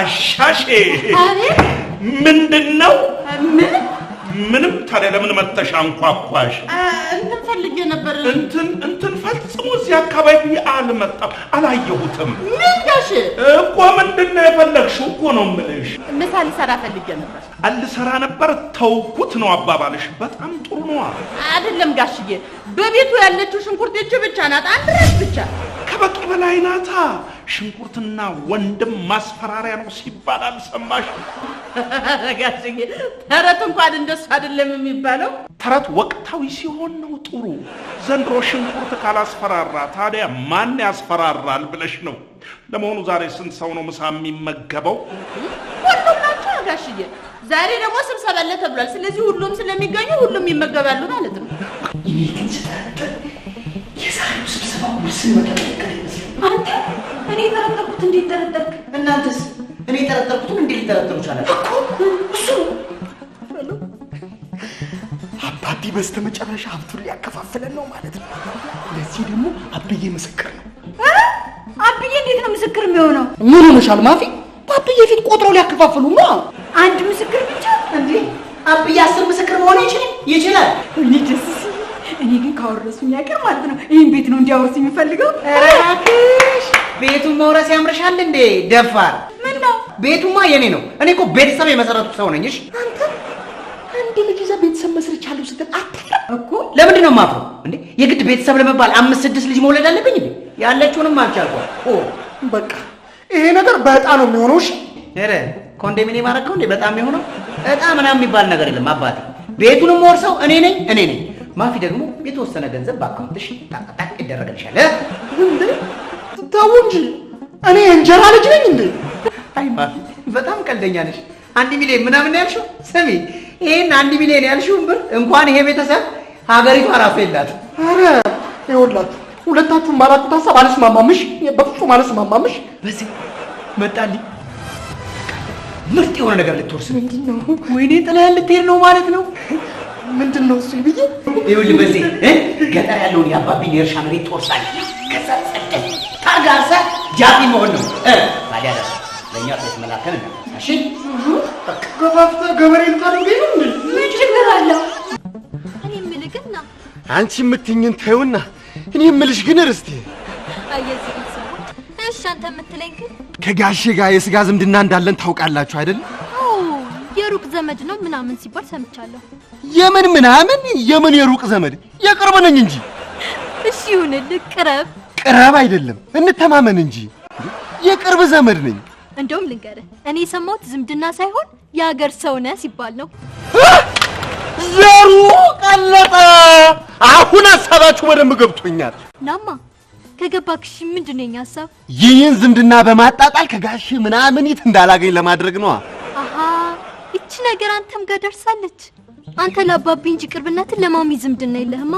ጋሻሼ። አቤት። ምንድን ነው? ምን? ምንም። ታዲያ ለምን መተሽ አንኳኳሽ? እንትን ፈልጌ ነበር። እንትን እንትን ፈጽሞ እዚህ አካባቢ አልመጣም፣ አላየሁትም። ምን ጋሼ? እኮ ምንድን ነው የፈለግሽው እኮ ነው የምልሽ። ምሳ ልሰራ ፈልጌ ነበር። አልሰራ ነበር ተውኩት ነው አባባልሽ። በጣም ጥሩ ነዋ። አይደለም ጋሽዬ፣ በቤቱ ያለችው ሽንኩርት ይቺ ብቻ ናት፣ አንድ ራስ ብቻ። ከበቂ በላይ ናታ። ሽንኩርትና ወንድም ማስፈራሪያ ነው ሲባል አልሰማሽ? ጋሽዬ፣ ተረት እንኳን እንደሱ አይደለም የሚባለው። ተረት ወቅታዊ ሲሆን ነው ጥሩ። ዘንድሮ ሽንኩርት ካላስፈራራ ታዲያ ማን ያስፈራራል ብለሽ ነው? ለመሆኑ ዛሬ ስንት ሰው ነው ምሳ የሚመገበው? ሁሉም ናቸው ጋሽዬ። ዛሬ ደግሞ ስብሰባ አለ ተብሏል። ስለዚህ ሁሉም ስለሚገኙ ሁሉም ይመገባሉ ማለት ነው። እኔ ግን ስጠረጥር የዛሬው ስብሰባ ውስን መጠጠቅ ይመስላል። አንተ እኔ የጠረጠርኩት እንዴት ጠረጠርክ? እናንተስ እኔ የጠረጠርኩትን እንዴት ሊጠረጥሩ ቻላችሁ? እሱ አባቢ በስተመጨረሻ ሀብቱን ሊያከፋፍለን ነው ማለት ነው። ለዚህ ደግሞ አብዬ ምስክር ነው። አብዬ እንዴት ነው ምስክር የሚሆነው? ምን ሆነሻል ማፊ? በአብዬ ፊት ቆጥረው ሊያከፋፍሉ ነው። አንድ ምስክር ብቻ እንዴ አብዬ 10 ምስክር መሆን አይችልም? ይችላል። ወይኔ ደስ ሲል። እኔ ግን ካወረሱኝ ያቀር ማለት ነው ይህን ቤት ነው እንዲያወርሱ የሚፈልገው። ኧረ እባክሽ ቤቱን መውረስ ያምርሻል እንዴ? ደፋር። ምን ነው ቤቱማ የኔ ነው። እኔ እኮ ቤተሰብ የመሰረቱት ሰው ነኝ። እሺ አንተ አንድ ልጅ ይዘህ ቤተሰብ መስርቻለሁ ስትል አታፍርም? እኮ ለምንድን ነው የማፍረው እንዴ? የግድ ቤተሰብ ለመባል 5 6 ልጅ መውለድ አለብኝ እንዴ? ያለችውንም አልቻልኳት። ኦ በቃ ይሄ ነገር በዕጣ ነው የሚሆነው። እሺ ኧረ ኮንዶሚኒየም አደረገው እንዴ? በጣም የሆነው ዕጣ ምናምን የሚባል ነገር የለም አባቴ። ቤቱንም ወርሰው እኔ ነኝ እኔ ነኝ። ማፊ ደግሞ የተወሰነ ገንዘብ በአካውንትሽ ጣቅ ጣቅ ይደረግልሻል። እንዴ ተው እንጂ እኔ እንጀራ ልጅ ነኝ እንዴ? አይ ማፊ በጣም ቀልደኛ ነሽ። 1 ሚሊዮን ምናምን ያልሽው፣ ስሚ ይሄን 1 ሚሊዮን ያልሽውን ብር እንኳን ይሄ ቤተሰብ ሀገሪቷ ራሱ የላትም። ኧረ ይኸውላችሁ ሁለታችሁም ባላችሁት ሀሳብ አልስማማምሽ፣ በፍጹም አልስማማምሽ። በዚህ መጣልኝ ምርጥ የሆነ ነገር ልትወርስ ነው። ወይኔ ጥለህን ልትሄድ ነው ማለት ነው። ምንድን ነው እሱ ብዬ? ይኸውልህ በዚህ ገጠር ያለውን የአባቢን የእርሻ መሬት ትወርሳለህ። ከዛ ጸደቅ ታጋርሰህ ጃፒ መሆን ነው። ታዲያ ደግሞ ለእኛ ሴት መላከን እንዳትረሳ እሺ? ገፋፍተህ ገበሬ ልታደርገኝ ነው እንዴ? ምን ችግር አለው? እኔ የምልህ ግን ና አንቺ የምትይኝን ተይውና እኔ የምልሽ ግን ርስቴ። አይ የዚህ ቤተሰቦች፣ እሺ አንተ የምትለኝ ግን ከጋሼ ጋር የስጋ ዝምድና እንዳለን ታውቃላችሁ አይደል? አዎ የሩቅ ዘመድ ነው ምናምን ሲባል ሰምቻለሁ። የምን ምናምን የምን የሩቅ ዘመድ? የቅርብ ነኝ እንጂ። እሺ ይሁንልህ፣ ቅረብ። ቅረብ አይደለም እንተማመን እንጂ የቅርብ ዘመድ ነኝ። እንደውም ልንገርህ፣ እኔ የሰማሁት ዝምድና ሳይሆን የሀገር ሰው ነህ ሲባል ነው። ዘሩ ቀለጠ። አሁን ሀሳባችሁ በደንብ ገብቶኛል። ናማ ከገባክሽ ምንድን ነው የኛ ሀሳብ? ይህን ዝምድና በማጣጣል ከጋሼ ምናምኒት እንዳላገኝ ለማድረግ ነዋ። አሃ ይቺ ነገር አንተም ጋር ደርሳለች። አንተ ለአባቢ እንጂ ቅርብነትን ለማሚ ዝምድና የለህማ።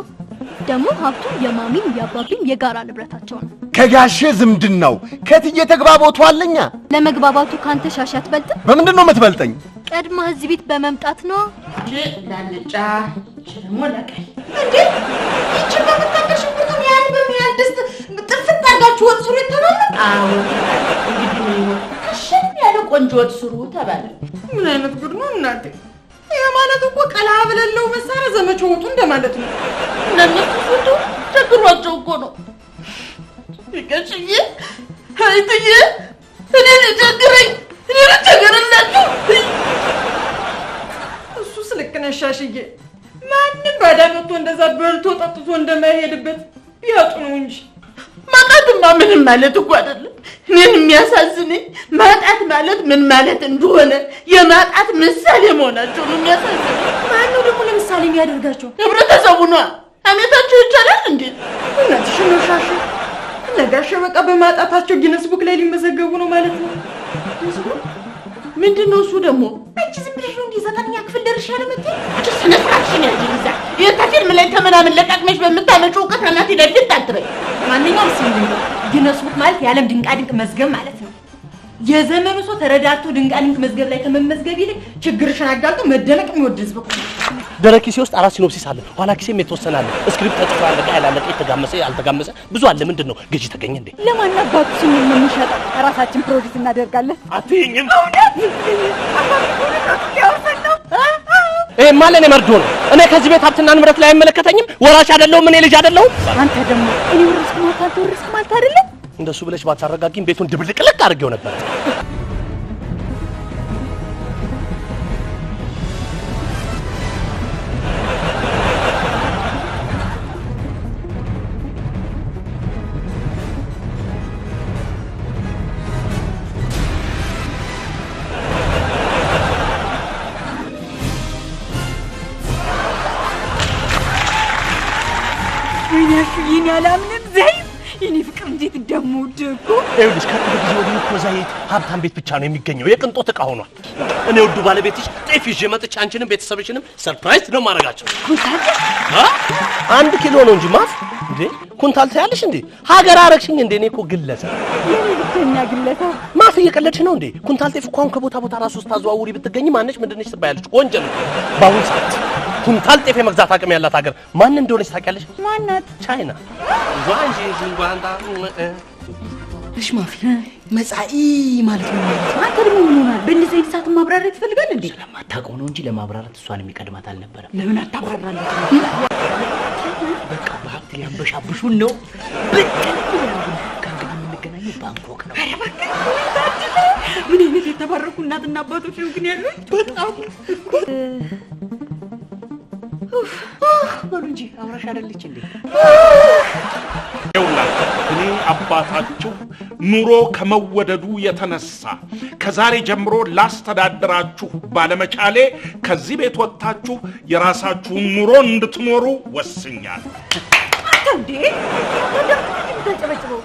ደግሞ ሀብቱ የማሚም የአባቢም የጋራ ንብረታቸው ነው። ከጋሼ ዝምድናው ከትዬ ተግባቦቱ አለኛ። ለመግባባቱ ካንተ ሻሽ አትበልጥም? በምንድን ነው የምትበልጠኝ? ቀድማ እዚህ ቤት በመምጣት ነው። ላልጫ ደግሞ ለቀይ እንዴ ይቺ በምታከል ሽንኩርቱን ያን በሚያህል ድስት ጥፍት አድርጋችሁ ወጥ ስሩ የተባለ? አዎ እንግዲህ ምን ይሆን ክሽን ያለ ቆንጆ ወጥ ስሩ ተባለ። ምን አይነት ጉድ ነው እናቴ? ይሄ ማለት እኮ ቀላ ብለለው መሳሪያ ዘመቻ ወጡ እንደማለት ነው። ለእነሱ ፎቶ ቸግሯቸው እኮ ነው። ይቀሽዬ አይትዬ እኔ ልቸግረኝ እኔ ልቸገርላችሁ። እሱስ ልክ ነሽ ሻሽዬ። ማንም ባዳ መጥቶ እንደዛ በልቶ ጠጥቶ እንደማይሄድበት ቢያጡ ነው እንጂ። ማጣትማ ምንም ማለት እኮ አይደለም። እኔን የሚያሳዝነኝ ማጣት ማለት ምን ማለት እንደሆነ የማጣት ምሳሌ መሆናቸው ነው የሚያሳዝነኝ። ማነው ደግሞ ለምሳሌ የሚያደርጋቸው? ህብረተሰቡ ነዋ። አሜታቸው ይቻላል እንዴ? እውነትሽን ነው ሻሽ። እነ ጋሼ በቃ በማጣታቸው Guinness Book ላይ ሊመዘገቡ ነው ማለት ነው። ምንድን ነው እሱ ደግሞ? አንቺ ዝም ብለሽ ነው እንዴ 9ኛ ክፍል ደርሻለሁ የምትይው? አንቺ ስነ ስርዓትሽን ያዥ እዛ። ይሄን ፊልም ላይ ተመናምን ለቃቅመሽ በምታመጪው እውቀት አናቴ ላይ ፊት አትበይ። ማንኛውም ስም Guinness Book ማለት የዓለም ድንቃድንቅ መዝገብ ማለት ነው። የዘመኑ ሰው ተረዳድቶ ድንቃድንቅ መዝገብ ላይ ከመመዝገብ ይልቅ ችግርሽን አጋልጦ መደነቅ የሚወድ ህዝብ እኮ ነው። ደረቅ ኪሴ ውስጥ 4 synopsis አለ፣ ኋላ ኪሴም የተወሰነ አለ። script ተጽፎ ያለቀ ያላለቀ የተጋመሰ ያልተጋመሰ ብዙ አለ። ምንድን ነው ገዢ ተገኘ እንዴ? ለማን አባቱ ስንል ነው የምንሸጠው? ራሳችን produce እናደርጋለን። አትይኝም? እውነት ሊያወርሰን ነው። ይሄማ ለእኔ መርዶ ነው። እኔ ከዚህ ቤት ሀብትና ንብረት ላይ አይመለከተኝም። ወራሽ አይደለሁም። እኔ ልጅ አይደለሁም። አንተ ደግሞ እኔ ወረስኩ ማለት አንተ ወረስክ ማለት አይደለም። እንደሱ ብለሽ ባታረጋጊም ቤቱን ድብልቅልቅ አድርጌው ነበር። ወይኔ አሹዬ፣ አላምንም። ዘይት የኔ ፍቅር እንዴት እንደምወድህ እኮ። ይኸውልሽ ከቅርብ ጊዜ ወዲህ እኮ ዘይት ሀብታም ቤት ብቻ ነው የሚገኘው፣ የቅንጦት ዕቃ ሆኗል። እኔ ውዱ ባለቤትሽ ጤፍ ይዤ መጥቼ አንቺንም ቤተሰብሽንም surprise ነው የማደርጋቸው። ኩንታል 1 ኪሎ ነው እንጂ ማፍ እንዴ ኩንታል ትያለሽ እንዴ? ሀገር አረግሽኝ እንዴ? እኔ እኮ ግለሰብ፣ የኔ ብቸኛ ግለሰብ። ማፍ እየቀለድሽ ነው እንዴ? ኩንታል ጤፍ እኮ አሁን ከቦታ ቦታ ራሱ ስታዘዋውሪ ብትገኝ ማነሽ ምንድነሽ ትባያለሽ። ወንጀል ነው። በአሁን ሰዓት ኩንታል ጤፍ የመግዛት አቅም ያላት ሀገር ማን እንደሆነች ታውቂያለሽ? ማናት? ቻይና። እሺ ማፊ፣ መጻኢ ማለት ነው ማለት ነው። አንተ ደግሞ ምን ሆናል? በእንደዚህ አይነት ሰዓት ማብራሪያ ትፈልጋለህ እንዴ? ስለማታውቀው ነው እንጂ ለማብራራት እሷን የሚቀድማት አልነበረም። ለምን አታብራራለት? በቃ በሀብት ሊያንበሻብሹን ነው። ብቅ ከእንግዲህ የምንገናኘው ባንኮክ ነው። ኧረ እባክህ ምን አይነት የተባረኩ እናትና አባቶች ነው ግን ያሉት። በጣም በሉ እንጂ አብራሽ አይደለች እንዴ? ይኸውላችሁ እኔ አባታችሁ ኑሮ ከመወደዱ የተነሳ ከዛሬ ጀምሮ ላስተዳድራችሁ ባለመቻሌ ከዚህ ቤት ወጥታችሁ የራሳችሁን ኑሮ እንድትኖሩ ወስኛለሁ። አንተ እንዴ ታጨበጭበው?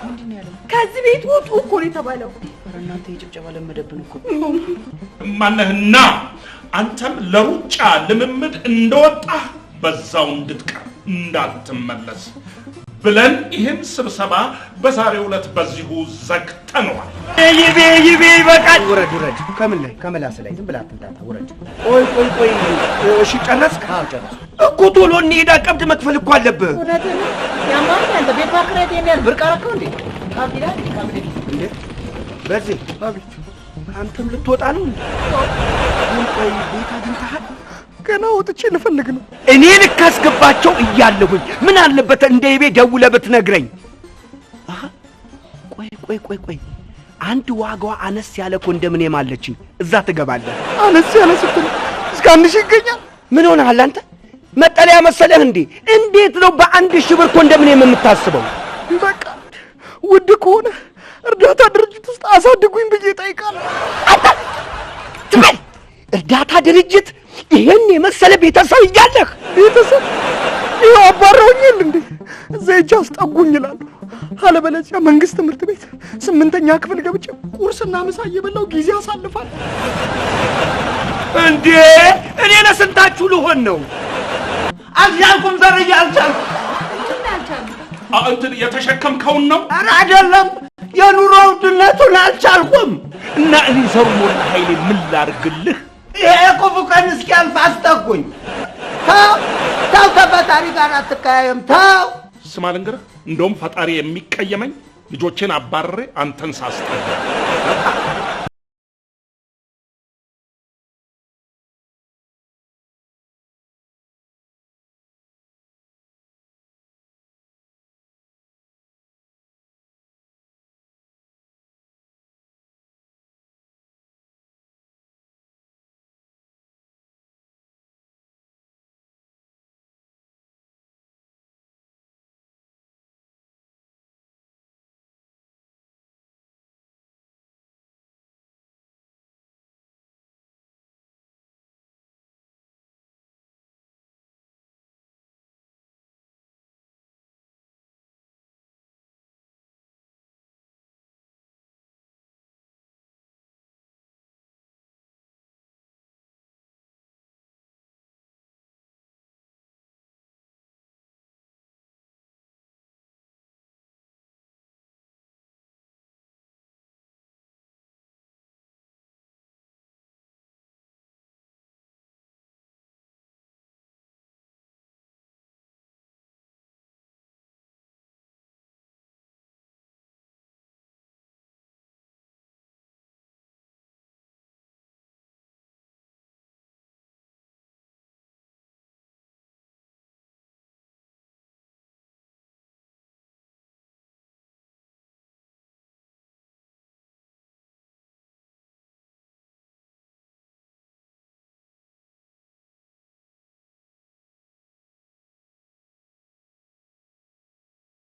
ከዚህ ቤት ውጡ እኮ ነው የተባለው። ኧረ እናንተ የጭብጨባ ለመደብን እኮ። ማነህና አንተም ለሩጫ ልምምድ እንደወጣህ በዛው እንድትቀር እንዳትመለስ ብለን ይህን ስብሰባ በዛሬው ዕለት በዚሁ ዘግተነዋል። ይቤ ይቤ ይበቃል። ውረድ ውረድ። ከምን ላይ ከምላስ ላይ ዝም ብለህ አትምታታ። ውረድ። ቆይ ቆይ ቆይ፣ እሺ ጨረስክ? አዎ ጨረስኩ እኮ ቶሎ እንሂድ፣ ቀብድ መክፈል እኮ አለብህ። እውነትህን ነው። ያማል አንተ ቤት ማከራየት ይሄን ያህል ብርቅ አደረከው እንዴ? ካቢላ እንዴ ካቢላ እንዴ? በዚህ አቤት፣ አንተም ልትወጣ ነው እንዴ? ግን ቆይ ቤት አግኝተሃል? ገና ወጥቼ ልፈልግ ነው። እኔ ልክ አስገባቸው እያለሁኝ ምን አለበት እንደ ይቤ ደውለህ ብትነግረኝ። አሃ ቆይ ቆይ ቆይ ቆይ፣ አንድ ዋጋዋ አነስ ያለ ኮንዶሚኒየም አለችኝ፣ እዛ ትገባለህ። አነስ ያለ ስትል እስከ 1000 ይገኛል። ምን ሆነሃል አንተ? መጠለያ መሰለህ እንዴ? እንዴት ነው በ1000 ብር ኮንዶሚኒየም የምታስበው? በቃ ውድ ከሆነ እርዳታ ድርጅት ውስጥ አሳድጉኝ ብዬ እጠይቃለሁ። አንተ ትበል እርዳታ ድርጅት ይሄን የመሰለ ቤተሰብ እያለህ ቤተሰብ ይኸው አባረውኛል እንዴ? እዛ ሄጄ አስጠጉኝ እላለሁ። አለበለዚያ መንግስት ትምህርት ቤት 8ኛ ክፍል ገብቼ ቁርስና ምሳ እየበላሁ ጊዜ አሳልፋለሁ። እንዴ እኔ ለስንታችሁ ልሆን ነው? አልቻልኩም ዘርዬ፣ አልቻልኩም። እንትን የተሸከምከውን ነው? ኧረ አይደለም፣ የኑሮ ውድነቱን አልቻልኩም። እና እኔ ዘሩ ሞላ ኃይሌ ምን ላድርግልህ? ይሄ ክፉ ቀን እስኪያልፍ አስጠጉኝ። ተው ተው፣ ከፈጣሪ ጋር አትቀያየም። ተው። ስማ ልንገርህ፣ እንደውም ፈጣሪ የሚቀየመኝ ልጆቼን አባርሬ አንተን ሳስጠጋ።